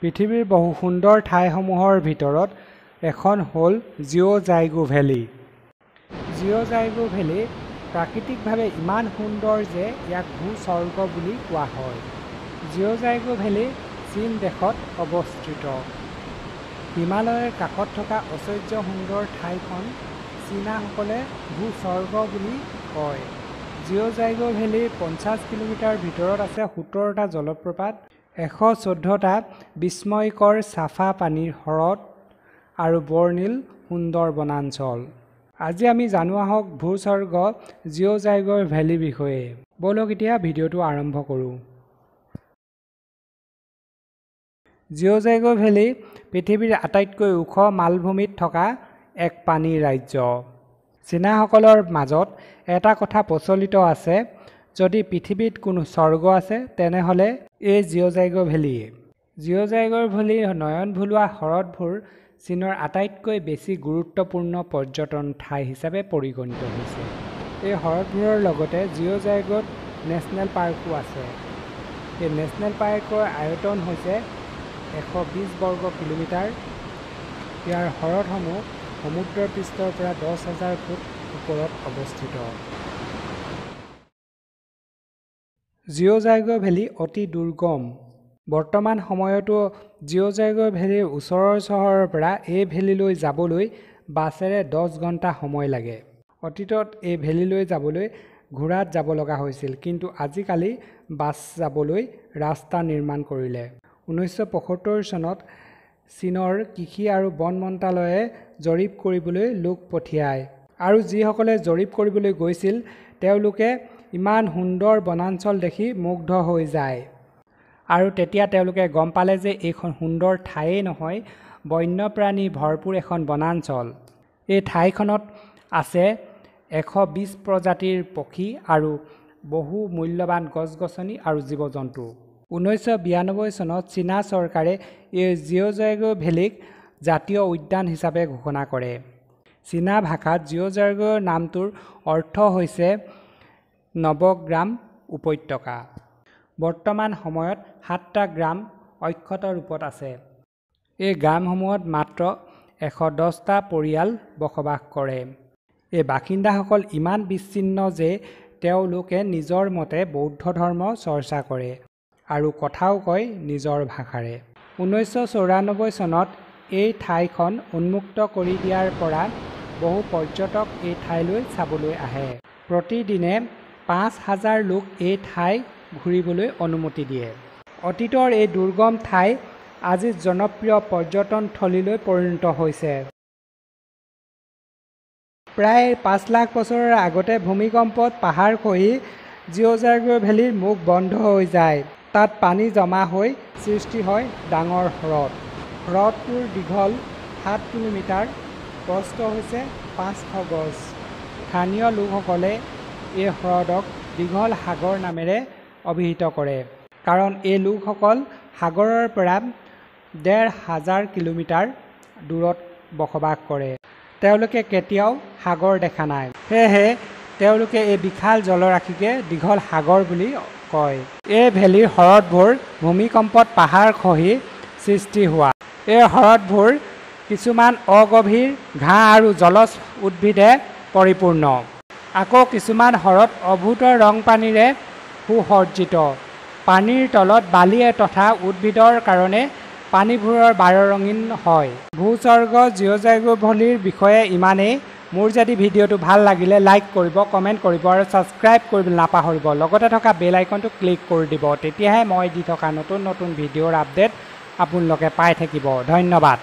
পৃথিৱীৰ বহু সুন্দৰ ঠাইসমূহৰ ভিতৰত এখন হ'ল জিঅ'জাইগো ভেলী। জিঅ'জাইগো ভেলী প্ৰাকৃতিকভাৱে ইমান সুন্দৰ যে ইয়াক ভূস্বৰ্গ বুলি কোৱা হয়। জিঅ'জাইগো ভেলী চীন দেশত অৱস্থিত। হিমালয়ৰ কাষত থকা ঐশ্বৰ্য সুন্দৰ ঠাইখন চীনাসকলে ভূস্বৰ্গ বুলি কয়। জিঅ'জাইগো ভেলীৰ 50 কিলোমিটাৰ ভিতৰত আছে 17টা জলপ্ৰপাত, 114টা বিস্ময়কৰ চাফা পানীৰ হ্ৰদ আৰু বৰ্ণিল সুন্দৰ বনাঞ্চল। আজি আমি জানো আহক ভূস্বৰ্গ জিঅ'জাইগো ভেলীৰ বিষয়ে। ব'লক এতিয়া ভিডিঅ'টো আৰম্ভ কৰোঁ। জিঅ'জাইগো ভেলী পৃথিৱীৰ আটাইতকৈ ওখ মালভূমিত থকা এক পানীৰ ৰাজ্য। চীনাসকলৰ মাজত এটা কথা প্ৰচলিত আছে, যদি পৃথিৱীত কোনো স্বৰ্গ আছে তেনেহ'লে এই জিঅ'জাইগো ভেলীয়ে। জিঅ'জাইগো ভেলীৰ নয়ন ভুলোৱা হ্ৰদবোৰ চীনৰ আটাইতকৈ বেছি গুৰুত্বপূৰ্ণ পৰ্যটন ঠাই হিচাপে পৰিগণিত হৈছে। এই হ্ৰদবোৰৰ লগতে জিঅ'জাইগোত নেশ্যনেল পাৰ্কো আছে। এই নেশ্যনেল পাৰ্কৰ আয়তন হৈছে 120 বৰ্গ কিলোমিটাৰ। ইয়াৰ হ্ৰদসমূহ সমুদ্ৰ পৃষ্ঠৰ পৰা 10,000 ফুট ওপৰত অৱস্থিত। জিঅ'জাইগো ভেলী অতি দুৰ্গম। বৰ্তমান সময়তো জিঅ'জাইগো ভেলীৰ ওচৰৰ চহৰৰ পৰা এই ভেলীলৈ যাবলৈ বাছেৰে 10 ঘণ্টা সময় লাগে। অতীতত এই ভেলীলৈ যাবলৈ ঘোঁৰাত যাব লগা হৈছিল, কিন্তু আজিকালি বাছ যাবলৈ ৰাস্তা নিৰ্মাণ কৰিলে। 1975 চনত চীনৰ কৃষি আৰু বন মন্ত্ৰালয়ে জৰীপ কৰিবলৈ লোক পঠিয়ায় আৰু যিসকলে জৰীপ কৰিবলৈ গৈছিল তেওঁলোকে ইমান সুন্দৰ বনাঞ্চল দেখি মুগ্ধ হৈ যায়। আৰু তেতিয়া তেওঁলোকে গম পালে যে এইখন সুন্দৰ ঠায়েই নহয়, বন্যপ্ৰাণী ভৰপূৰ এখন বনাঞ্চল। এই ঠাইখনত আছে 120 প্ৰজাতিৰ পক্ষী আৰু বহু মূল্যৱান গছ-গছনি আৰু জীৱ-জন্তু। 1992 চনত চীনা চৰকাৰে এই জিঅ'জাইগো ভেলীক জাতীয় উদ্যান হিচাপে ঘোষণা কৰে। চীনা ভাষাত জিঅ'জাইগো নামটোৰ অৰ্থ হৈছে নৱগ্ৰাম উপত্যকা। বৰ্তমান সময়ত 7টা গ্ৰাম অক্ষত ৰূপত আছে। এই গ্ৰামসমূহত মাত্ৰ 110টা পৰিয়াল বসবাস কৰে। এই বাসিন্দাসকল ইমান বিচ্ছিন্ন যে তেওঁলোকে নিজৰ মতে বৌদ্ধ ধৰ্ম চৰ্চা কৰে আৰু কথাও কয় নিজৰ ভাষাৰে। 1994 চনত এই ঠাইখন উন্মুক্ত কৰি দিয়াৰ পৰা বহু পৰ্যটক এই ঠাইলৈ চাবলৈ আহে। প্ৰতিদিনে 5,000 লোক এই ঠাই ঘূৰিবলৈ অনুমতি দিয়ে। অতীতৰ এই দুৰ্গম ঠাই আজি জনপ্ৰিয় পৰ্যটনথলীলৈ পৰিণত হৈছে। প্ৰায় 5 লাখ বছৰৰ আগতে ভূমিকম্পত পাহাৰ খহি জিঅ'জাইগো ভেলীৰ মুখ বন্ধ হৈ যায়। তাত পানী জমা হৈ সৃষ্টি হয় ডাঙৰ হ্ৰদ। হ্ৰদটোৰ দীঘল 7 কিলোমিটাৰ, প্ৰস্থ হৈছে 500 গজ। স্থানীয় লোকসকলে এই হ্ৰদক দীঘল সাগৰ নামেৰে অভিহিত কৰে, কাৰণ এই লোকসকল সাগৰৰ পৰা 1,500 কিলোমিটাৰ দূৰত বসবাস কৰে। তেওঁলোকে কেতিয়াও সাগৰ দেখা নাই, সেয়েহে তেওঁলোকে এই বিশাল জলৰাশিকে দীঘল সাগৰ বুলি কয়। এই ভেলীৰ হ্ৰদবোৰ ভূমিকম্পত পাহাৰ খহি সৃষ্টি হোৱা। এই হ্ৰদবোৰ কিছুমান অগভীৰ ঘাঁহ আৰু জলজ উদ্ভিদে পৰিপূৰ্ণ। আকৌ কিছুমান হ্ৰদ অদ্ভুত ৰং পানীৰে সুসজ্জিত। পানীৰ তলত বালি তথা উদ্ভিদৰ কাৰণে পানীবোৰৰ বাৰৰঙীন হয়। ভূস্বৰ্গ জিঅ'জাইগো ভেলীৰ বিষয়ে ইমানেই। মোৰ যদি ভিডিঅ'টো ভাল লাগিলে লাইক কৰিব, কমেণ্ট কৰিব আৰু ছাবস্ক্ৰাইব কৰিবলৈ নাপাহৰিব। লগতে থকা বেল আইকনটো ক্লিক কৰি দিব, তেতিয়াহে মই দি থকা নতুন নতুন ভিডিঅ'ৰ আপডেট আপোনালোকে পাই থাকিব। ধন্যবাদ।